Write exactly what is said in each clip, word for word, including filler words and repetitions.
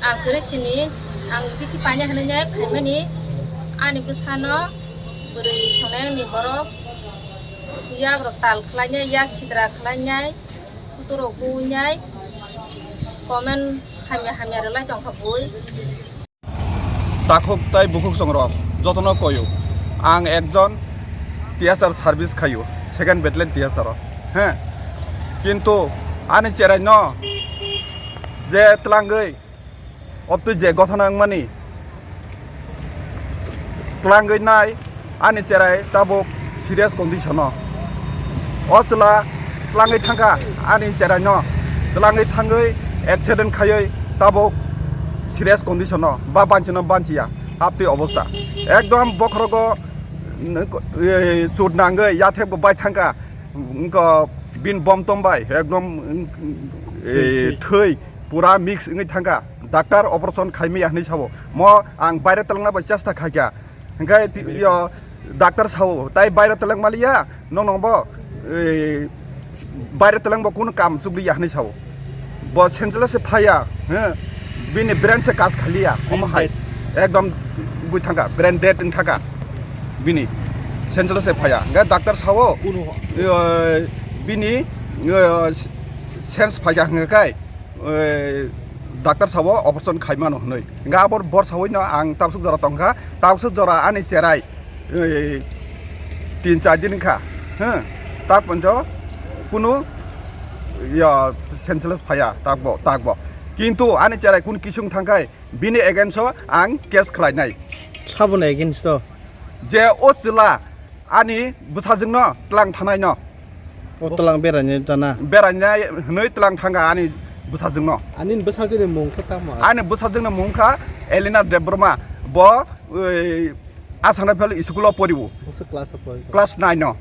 Ang kwrwi sini, ang bithi paina hwnwi nai phaimani, ani bwsano bwrwi songnai ni borok yak rok tal khlainai, yak sidra khlainai, kuturok huinai, comment hamya hamya rwlai tongkha bui. Takhuk tai bukhuk songrok jotono koyu. Ang ekjon T S R service khayu, second battalion T S R o. He. Kintu ani cherai no je tlangwi obtwi je gothona wngmani tlangwi nai ani cherai tabuk serious condition o. O chwla tlangwi thangkha ani cherai no, tlangwi thangwi accident khaiwi tabuk serious condition o, ba banchino banchiya aptwi obostha. Ekdom bokhorogo, eh, chut nangwi yathebgo bai thangkha, wngkha bin bom tom bai ekdom, eh, thwi pura mix wngwi thangkha. Doctor operation khaimaya hinwi sao. Mo ang baire twlangna bai chesta khaikha. Hingkhe ti-, yo, doctor sao, tai baire twlang maliya, nokno bo, eh, baire twlang bo kunu kam chugliya hinwi sao. Bo senseless se phaya, he, bini brain se kas khaliya, omo hai. Brain dead. Ekdom bui thangkha, brain dead wng thangkha bini, senseless se phaya. Hingkhe doctor sao, kunu ho- yo, bini, yo, sense phaikha hingkhe kai, eh, doctor sao operation khaimano hinwi. Hingkhe abo bor sawi no ang tabsuk jora tongkha, tabsuk jora ani cherai, eh, tin char din kha, he, tak ponjo kunu ya senseless phaya takbo, takbo. Kintu ani cherai kun kisung thangkhai bini against o ang case khlainai. Saboni against o? Je o chwla ani bwsajwkno tlang thanai no. O tlang beraini tana? Berainai hwnwi tlang thangkha ani bwsajwkno. Ani bwsajwkni mung khe tamo? Ani bwsajwkni mung kha Elena Debbarma. Bo, oi, Assam Rifle school o poriwo. Boso class o pori? Class nine o.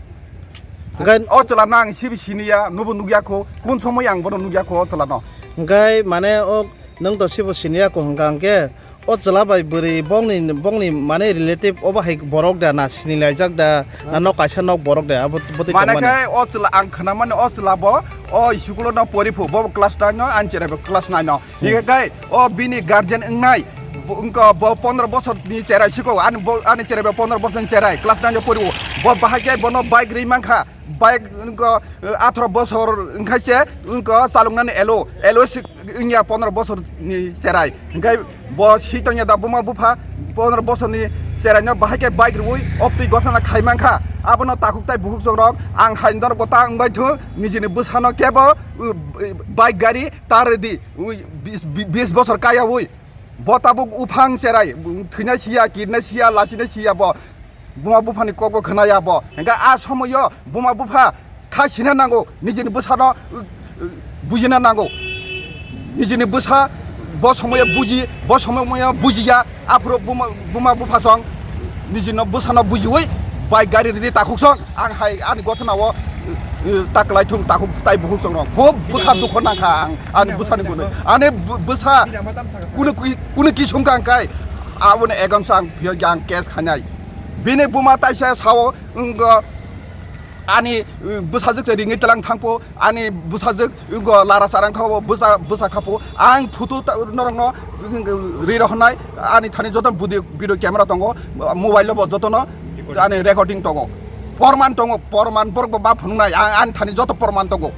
Hingkhe o chwla no ang sibi siniya, nubo nukya kho, kun somoi ang bono nukya kho o chwla no. Hingkhe mane o nwng to sibo siniya kho hingkha hingkhe, o chwla bai bwrwi bongni, bongni mane relative obo hai borok da, na sinilaijak da, na nok kaisa nok borok da, abo bwtwi tongmani. Mane khe o chwla ang khwnamani o chwla bo o school o no pori phu, bo class nine no, ani cherai bo class nine no. Hmm. Hingkhe kai o bini guardian wngnai, bo wngkha bo pondro bosor ni cherai siko, ani bo, ani cherai bo pondro bosor ni cherai, class nine o pori o. Bo bahai khe bono bike rwi mankha, bike wngkha, eh, atharo bosor wngkha se wngkha chaloknani elo, elo si-, wngya pondro bosor ni cherai. Hingkhe bo si tongya da buma bupha pondro bosor ni cherai no bahai khe bike rwi optwi gothana khai mankha. Abono takhuk tai bukhuk chongrok ang hai norok bo ta wngbai thu nijini bwsano kebo, uh, bike gari ta rwdi, uh, bis, bis bosor kaya ui. Bo tabuk uphang cherai, thwina siya, kirna siya, lachina siya bo. Buma buphani kokbo khwnaya bo. Hingkhe a somoyo buma bupha kha sina nango, nijini bwsano, uh, uh, bujina nango. Nijini bwsa bo somoyo buji, bo somoyo bujiya, aphuru buma, buma bupha song nijini bwsano bujiwi bai gari ridi takhuk song. Ang hai ani gothana o, uh, uh, ta kwlai thung takhuk tai bukhuk song rok. Bo bwkha dukho nangkha ang ani bwsani gwnwi. Ani bw-, bwsa kunu ki-, kunu kisung kang kai aboni egon sang phiyok ang case khanai. Bini buma taisa sao, wngkha ani, uh, bwsajwk se ringwi tlang thangpho, ani bwsajwk wngkha lara charang kha bo bwsa, bwsa khapho. Ang photo ta-, norokno, uh, ri rohornai, ani thani joto video, video camera tongo, mobile o bo jotono ani recording tongo, porman tongo, porman borok bo ma phunuknai, ang ani thani joto porman tongo.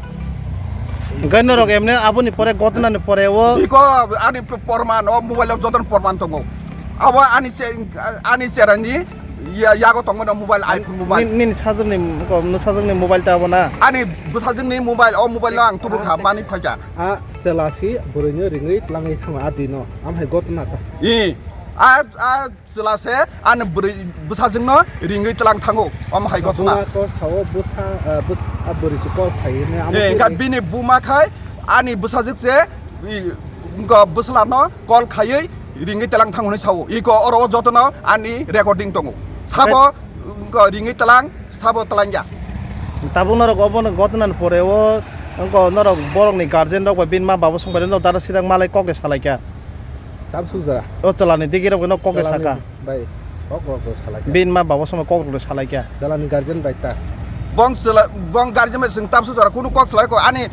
Hingkhe norok emne aboni pore gotnani pore o. Iko ani porman o mobile o jotono porman tongo. Abo ani se, ani cherani ya-, yago tongmano mobile, iPhone mobile. Nin-, nini sajwkni, ko, nwsajwkni mobile ta abo na? Ani bwsajwkni mobile, o mobile no ang tubu kha, mani phaikha. A chwla si bwrwino ringwi tlangwi thangma a dino, amhai gotna ta. I, a, a chwla se ani bwrwi bwsajwkno ringwi tlang thango, omo hai gotna. Buma to sao bwsa, a, bwsa, a bwrwi se call khai hwnwi, amo e, khe hingkha ri- bini buma khai ani bwsajwk se, i, wngkha bwsla no call khaiwi ringwi tlang thang hwnwi sao. Iko oro o jotono ani recording tongo. Sabo, hai, wngkha ringwi tlang, sabo tlangya. Tabuk norok obono gotnani pore o wngkha norok borokni guardian rok bai bini ma babo song bai norok dada sidang malai kok de salaikha. Tamsuk jora. O chwlani digi rok no kok de saka. Bai, kok rok salai. Bini ma babo sono kok rok salai kya? Jalani guardian bai ta. Bong sala, bong guardian bai sing tamsuk jora kunu kok salai ko ani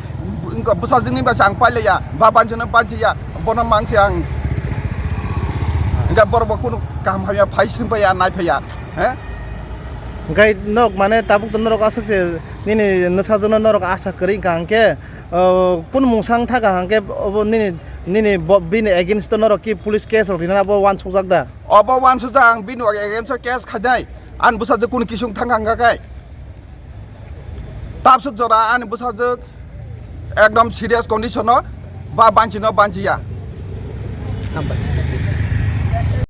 bwsajwkni bai ang pailaiya, ba banjino banchiya, bono mangsi ang Ya, borok bo kunu kaham hamya phai sing phaiya, nai phaiya, he? Hingke nok mane tabuk to norok aswk se nini nwsajwkno norok asa kwrwi wngkha hingke, o, kunu mungsa wngkha hingke obo nini, nini bo, bini against o norok ki police case rok rinani abo uansukjak da? Obo uansukjak, ang bini against o case khainai, ani bwsajwk kunu kisung thangkha hingkha khe. Tabswk jora ani bwsajwk ekdom serious condition o ba banchino banchiya. Hambai.